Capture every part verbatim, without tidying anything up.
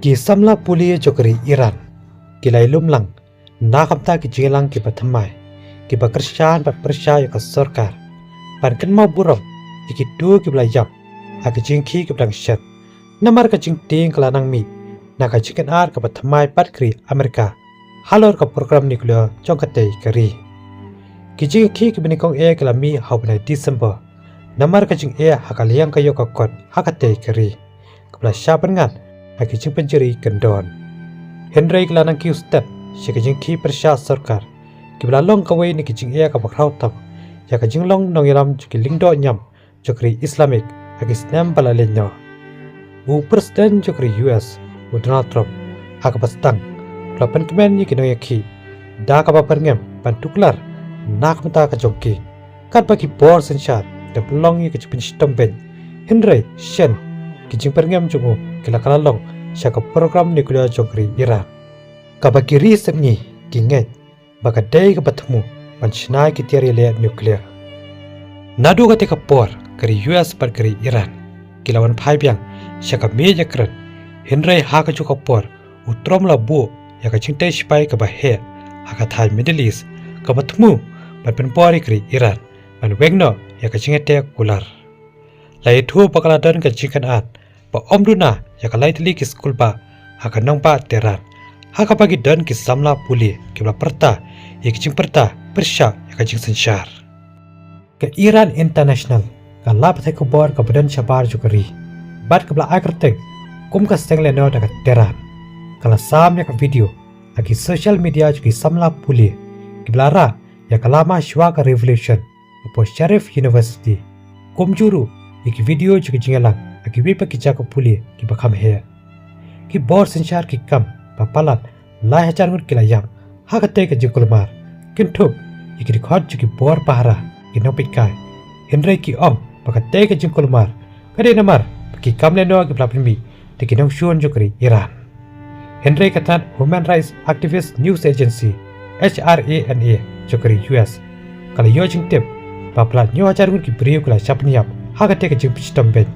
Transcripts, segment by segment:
Ki samla pule jong ka ri Iran ki la ïalum lang na ka bynta ki jingïalang kiba thymmai, kiba kyrshan bad pyrshah ïa ka sorkar ban kynmaw burom ïa kito kiba la ïap ha ki jingïakhih kiba dang shet, namar ka jingtieng ka la nang mih na ka jingkynad kaba thymmai bad ka ri Amerika halor ka program nuclear jong katei ka ri. Ki jingïakhih kiba nyngkong eh ki la mih ha u bnai December namar ka jingeh ha ka liang ka ïoh ka kot ha katei ka ri, kaba la shah pynngat ha ki jingpynjari kyndon. Hynrei ki la nang kiew stet sha ki jingïakhih pyrshah sorkar, kiba la long kawei na ki jingeh kaba khraw tam ïa ka jinglong nongïalam jong ki lyngdoh niam jong ka ri Islamic ha ki snem ba la leit noh. U President jong ka ri U S, u Donald Trump, ha kaba sdang u la pynkmen ïa ki nongïakhih da kaba pyrngem ban tuklar na ka bynta ka jong ki, katba ki bor synshar ki da pynlong ïa ka jingpynshitom beiñ, hynrei shen ki jingpyrngem jong u ki la kylla long sha ka program nuclear jong ka ri Iran, kaba ki ri sepngi ki ngeit ba ka dei kaba thmu ban shna ïa ki tiar ïaleh nuclear. Naduh katei ka por ka ri U S bad ka ri Iran ki la wan phai biang sha ka miej ïakren, hynrei ha kajuh ka por u Trump u la buh ïa ka jingtei shipai kaba heh ha ka thaiñ Middle East, kaba thmu ban pynbor ïa ka ri Iran ban weng noh ïa ka jingïateh kular. La ïathuh ba ka la don ka jingkynad ba ym duna ïa ka lai tylli ki skulbah ha ka nongbah Tehran, ha kaba ki don ki samla pule kiba la pyrta ïa ki jingpyrta pyrshah ïa ka jingsynshar. Ka Iran International ka lad pathai khubor kaba don shabar jong ka ri bad kaba la ai kyrteng kum Ka Seng Lehnoh da ka Tehran ka la sam ïa ka video ha ki social media jong ki samla pule kiba la rah ïa ka lama shuwa ka revolution hapoh Sharif University, kumjuh ruh ïa ki video jong ki jingïalang ha kiwei pat ki jaka pule kiba kham heh. Ki bor synshar ki kam ba palat lai hajar ngut ki la ïap ha katei ka jingkulmar, kynthup ïa ki dkhot jong ki bor pahara, ki nongpeitkai, hynrei ki ong ba katei ka jingkulmar ka dei namar ba ki kam lehnoh kiba la pynmih da ki nongshun jong ka ri Iran. Hynrei ka tnat Human Rights Activist News Agency, H R A N A, jong ka ri U S ka la ïoh jingtip ba palat hynñiew hajar ngut ki briew ki la shah pynïap ha katei ka jingpynshitom beiñ,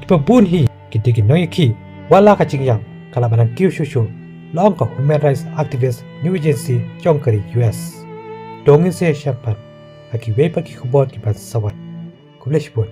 kiba bun hi ki dei ki nongïakhih, wat la ka jingïap ka lah ban nang kiew shuh shuh, la ong ka Human Rights Activist News Agency jong ka ri U S. To ngin sa ïashem pat ha kiwei pat ki khubor kiban sa wan. Khublei shibun.